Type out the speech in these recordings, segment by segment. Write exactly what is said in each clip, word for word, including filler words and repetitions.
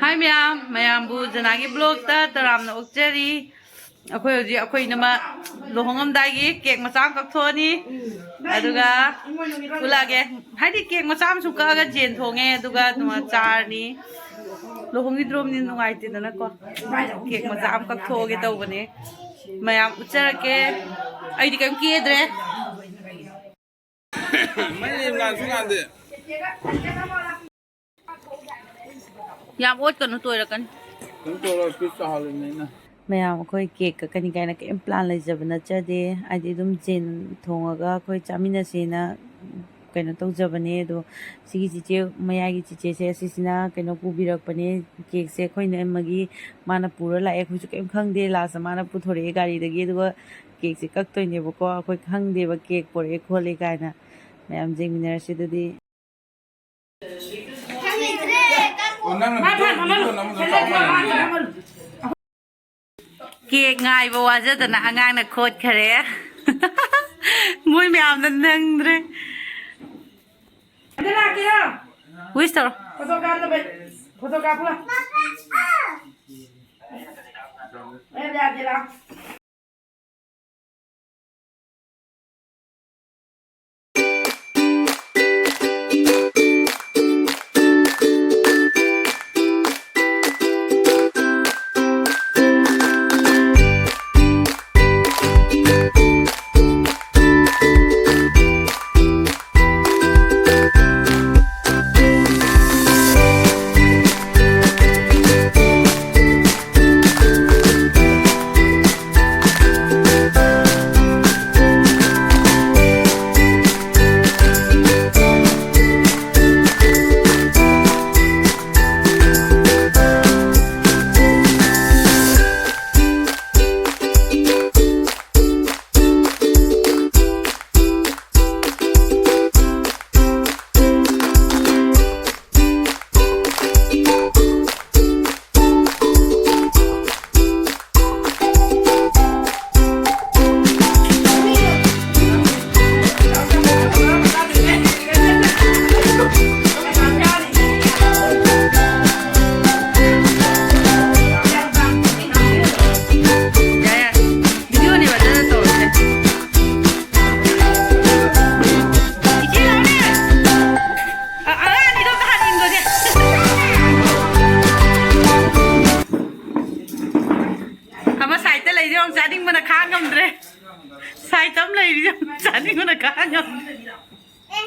ꯍꯥꯏ ꯃꯌꯥꯝ, ꯃꯌꯥꯝꯕꯨ ꯖꯅꯥꯒꯤ ꯕ꯭ꯂꯣꯛꯇ ꯇꯔꯥꯝꯅ ꯑꯣꯛꯆꯔꯤ꯫ ꯑꯩꯈꯣꯏ ꯍꯧꯖꯤꯛ ꯑꯩꯈꯣꯏ ꯏꯅꯝꯃ ꯂꯨꯍꯣꯡꯉꯝꯗꯥꯏꯒꯤ ꯀꯦꯛ ꯃꯆꯥ ꯑꯃ ꯀꯛꯊꯣꯛꯑꯅꯤ, ꯑꯗꯨꯒ ꯎꯠꯂꯛꯑꯒꯦ꯫ ꯍꯥꯏꯗꯤ ꯀꯦꯛ ꯃꯆꯥ ꯑꯃꯁꯨ ꯀꯛꯑꯒ ꯖꯦꯟ ꯊꯣꯡꯉꯦ, ꯑꯗꯨꯒ ꯑꯗꯨꯃ ꯆꯥꯔꯅꯤ꯫ ꯂꯨꯍꯣꯡꯈꯤꯗ꯭ꯔꯣꯝꯅꯤ ꯅꯨꯡꯉꯥꯏꯇꯦꯗꯅꯀꯣ, ꯀꯦꯛ ꯃꯆꯥ ꯑꯃ ꯀꯛꯊꯣꯛꯑꯒꯦ ꯇꯧꯕꯅꯦ꯫ ꯃꯌꯥꯝ ꯎꯠꯆꯔꯛꯀꯦ꯫ ꯑꯩꯗꯤ ꯀꯩꯝ ꯀꯦꯗ꯭ꯔꯦ꯫ ꯃꯩ ꯉꯥꯟꯁꯨ ꯉꯥꯟꯗꯦ꯫ ꯌꯥꯝ ꯑꯣꯠꯀꯅꯨ, ꯇꯣꯏꯔꯛꯀꯅꯤ꯫ ꯀꯩꯝ ꯇꯧꯔꯣꯏ, ꯄꯤꯁ ꯆꯥꯍꯜꯂꯤꯕꯅꯦ ꯑꯩꯅ꯫ ꯃꯌꯥꯝ ꯑꯩꯈꯣꯏ ꯀꯦꯛ ꯀꯛꯀꯅꯤ ꯀꯥꯏꯅ ꯀꯩꯝ ꯄ꯭ꯂꯥꯟ ꯂꯩꯖꯕ ꯅꯠꯆꯗꯦ꯫ ꯍꯥꯏꯗꯤ ꯑꯗꯨꯝ ꯖꯦꯟ ꯊꯣꯡꯉꯒ ꯑꯩꯈꯣꯏ ꯆꯥꯃꯤꯟꯅꯁꯦꯅ ꯀꯩꯅꯣ ꯇꯧꯖꯕꯅꯦ꯫ ꯑꯗꯣ ꯁꯤꯒꯤ ꯆꯤꯆꯦ, ꯃꯌꯥꯏꯒꯤ ꯆꯤꯆꯦꯁꯦ, ꯑꯁꯤꯁꯤꯅ ꯀꯩꯅꯣ ꯄꯨꯕꯤꯔꯛꯄꯅꯦ꯫ ꯀꯦꯛꯁꯦ ꯑꯩꯈꯣꯏ ꯏꯅꯝꯃꯒꯤ ꯃꯥꯅ ꯄꯨꯔ ꯂꯥꯛꯑꯦ꯫ ꯑꯩꯈꯣꯏꯁꯨ ꯀꯩꯝ ꯈꯪꯗꯦ꯫ ꯂꯥꯁꯇ ꯃꯥꯅ ꯄꯨꯊꯣꯔꯛꯑꯦ ꯒꯥꯔꯤꯗꯒꯤ꯫ ꯑꯗꯨꯒ ꯀꯦꯛꯁꯦ ꯀꯛꯇꯣꯏꯅꯦꯕꯀꯣ꯫ ꯑꯩꯈꯣꯏ ꯈꯪꯗꯦꯕ ꯀꯦꯛ ꯄꯣꯔꯛꯑꯦ ꯈꯣꯠꯂꯦ ꯀꯥꯏꯅ꯫ ꯃꯌꯥꯝ ꯌꯦꯡꯃꯤꯟꯅꯔꯁꯤ ꯑꯗꯨꯗꯤ꯫ ꯑꯣ, ꯅꯪꯅ ꯃꯥ ꯊꯥꯡ ꯀꯃꯜꯂꯨ꯫ ꯀꯦꯛ ꯉꯥꯏꯕ ꯋꯥꯖꯗꯅ ꯑꯉꯥꯡꯅ ꯈꯣꯠꯈꯔꯦ꯫ ꯃꯣꯏ ꯃꯌꯥꯝꯅ ꯅꯪꯗ꯭ꯔꯦ꯫ ꯑꯗ ꯂꯥꯛꯀꯦꯔꯣ? ꯋꯤꯁ ꯇꯧꯔꯣ꯫ ꯐꯣꯇꯣ ꯀꯥꯞꯅꯕ꯫ ꯐꯣꯇꯣ ꯀꯥꯞꯄꯨ ꯂꯥꯎ꯫ ꯑꯦ, ꯌꯥꯗꯦ, ꯂꯥꯎ꯫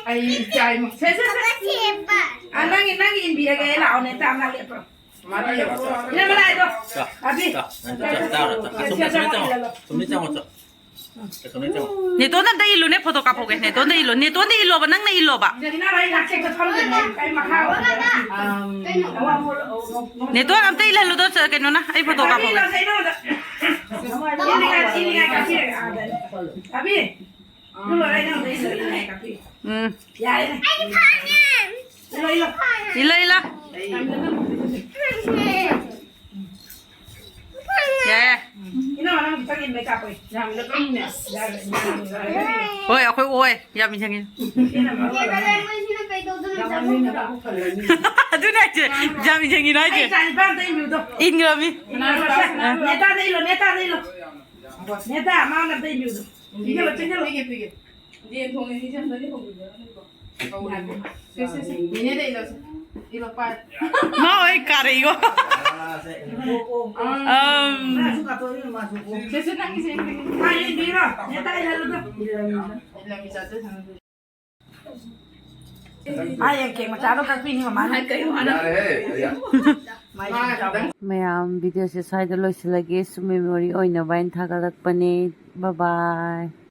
ꯑꯩ ꯏꯆꯥ ꯏꯃꯨꯡ꯫ ꯁꯦ, ꯁꯦ, ꯁꯦ꯫ ꯑ, ꯅꯪꯒꯤ, ꯅꯪꯒꯤ ꯏꯟꯕꯤꯔꯒꯦ, ꯂꯥꯛꯑꯣꯅꯦ, ꯆꯥꯝꯃ ꯂꯦꯞꯄ꯭ꯔꯣ? ꯃꯥꯗꯤ ꯌꯦꯡꯉꯣ꯫ ꯏꯅꯝꯃ ꯂꯥꯛꯑꯦꯗꯣ꯫ ꯆꯥ, ꯑꯕꯤ꯫ ꯆꯥ, ꯅꯪ ꯆꯥ, ꯆꯥꯔꯣ, ꯆꯥ꯫ ꯑꯁꯣꯝꯗ ꯁꯨꯝ ꯆꯪꯉꯣ, ꯁꯨꯝ ꯆꯪꯉꯣ, ꯆꯥ꯫ ꯅꯦꯇꯣꯟꯗ ꯑꯝꯇ ꯏꯜꯂꯨꯅꯦ, ꯐꯣꯇꯣ ꯀꯥꯞꯍꯧꯒꯦ꯫ ꯅꯦꯇꯣꯟꯗ ꯏꯜꯂꯣ, ꯅꯦꯇꯣꯟꯗ ꯏꯜꯂꯣꯕ, ꯅꯪꯅ ꯏꯜꯂꯣꯕ꯫ ꯏꯅꯝꯃ, ꯑꯩ ꯅꯥꯆꯦꯛꯇ ꯐꯝꯗꯣꯏꯅꯦ, ꯑꯩ ꯃꯈꯥ ꯑꯣꯏꯔꯒ꯫ ꯅꯦꯇꯣꯟ ꯑꯝꯇ ꯏꯜꯍꯜꯂꯨꯗꯣ, ꯆ-, ꯀꯩꯅꯣꯅ, ꯑꯩ ꯐꯣꯇꯣ ꯀꯥꯞꯍꯧꯒꯦ꯫ ꯑꯕꯤ, ꯏꯜꯂꯤꯉꯥꯏ, ꯏꯜꯂꯤꯉꯥꯏ ꯀꯥꯞꯄꯤꯔꯒꯦ, ꯑꯥꯗ꯫ ꯑꯕꯤ, ꯑꯗꯨ ꯂꯣꯏꯔ ꯑꯩ ꯅꯉꯣꯟꯗ ꯏꯜꯂꯒꯦ, ꯏꯜꯂꯤꯉꯥꯏ ꯀꯥꯞꯄꯤꯒꯦ꯫ ꯎꯝ꯫ ꯌꯥꯔꯦꯅꯦ꯫ ꯏꯜꯂꯣ, ꯏꯜꯂꯣ꯫ ꯏꯜꯂꯣ, ꯏꯜꯂꯣ꯫ ꯌꯥꯏ꯫ ꯏꯅꯝꯃ, ꯅꯪ ꯈꯤꯇꯪ ꯏꯟꯕꯩ ꯀꯥꯞꯄꯣꯏ꯫ ꯌꯥꯝꯅ ꯀꯟꯅ꯫ ꯍꯣꯏ, ꯑꯩꯈꯣꯏ ꯑꯣꯏ꯫ ꯌꯥꯝ ꯏꯟꯁꯤꯟꯉꯤ꯫ ꯏꯅꯝꯃ꯫ ꯑꯗꯨꯅ ꯍꯥꯏꯁꯦ, ꯌꯥꯝ ꯏꯟꯁꯤꯟꯉꯤꯅꯣ ꯍꯥꯏꯁꯦ꯫ ꯑꯩ ꯏꯆꯥ ꯅꯤꯄꯥ ꯑꯝꯇ ꯏꯟꯕꯤꯌꯨꯗꯣ꯫ ꯏꯟꯈ꯭ꯔꯕꯅꯤ꯫ ꯏꯟꯈ꯭ꯔꯕꯅꯤ꯫ ꯅꯦꯇꯥꯗ ꯏꯜꯂꯣ, ꯅꯦꯇꯥꯗ ꯏꯜꯂꯣ꯫ ꯅꯦꯇꯥ, ꯃꯥꯅ ꯑꯝꯇ ꯏꯟꯕꯤꯌꯨꯗꯣ꯫ ꯏꯟꯖꯜꯂꯣ, ꯆꯦꯟꯖꯜꯂꯣ꯫ ꯄꯤꯒꯦ, ꯄꯤꯒꯦ꯫ ꯌꯦꯟ ꯊꯣꯡꯉꯦ, ꯁꯤ ꯑꯝꯇꯗꯤ ꯍꯧꯕꯤꯔꯣ, ꯅꯪꯀꯣ꯫ ꯁꯦ, ꯁꯦ, ꯁꯦ꯫ ꯅꯦꯅꯦꯗ ꯏꯜꯂꯣ, ꯁꯦ꯫ ꯏꯜꯂꯣ, ꯄꯥꯏ꯫ ꯃꯥ ꯍꯣꯏ ꯀꯥꯔꯛꯏꯀꯣ꯫ ꯑꯝ꯫ ꯁꯦ, ꯁꯦ, ꯅꯪꯒꯤꯁꯦ ꯏꯜꯂꯣ꯫ ꯃꯥ ꯏꯟꯕꯤꯔꯣ꯫ ꯅꯦꯇꯥ ꯏꯜꯍꯜꯂꯨꯗꯣ꯫ ꯏꯜꯂꯝꯃꯤ, ꯆꯥꯖꯁꯅꯨ꯫ ꯃꯥ ꯌꯦꯟ ꯀꯦꯛ ꯃꯆꯥꯗꯣ ꯀꯛꯄꯤꯅꯤ ꯃꯃꯥꯅ꯫ ꯌꯥꯔꯦꯍꯦ, ꯌꯥ-꯫ ꯃꯥꯏ ꯁꯨꯝ ꯆꯥꯎ꯫ ꯃꯌꯥꯝ, ꯚꯤꯗꯤꯑꯣꯁꯦ ꯁ꯭ꯋꯥꯏꯗ ꯂꯣꯏꯁꯤꯜꯂꯒꯦ꯫ ꯁꯨꯝ ꯃꯦꯃꯣꯔꯤ ꯑꯣꯏꯅꯕ ꯍꯥꯏꯅ ꯊꯥꯒꯠꯂꯛꯄꯅꯦ꯫ ꯕꯥꯏ ꯕꯥꯏ꯫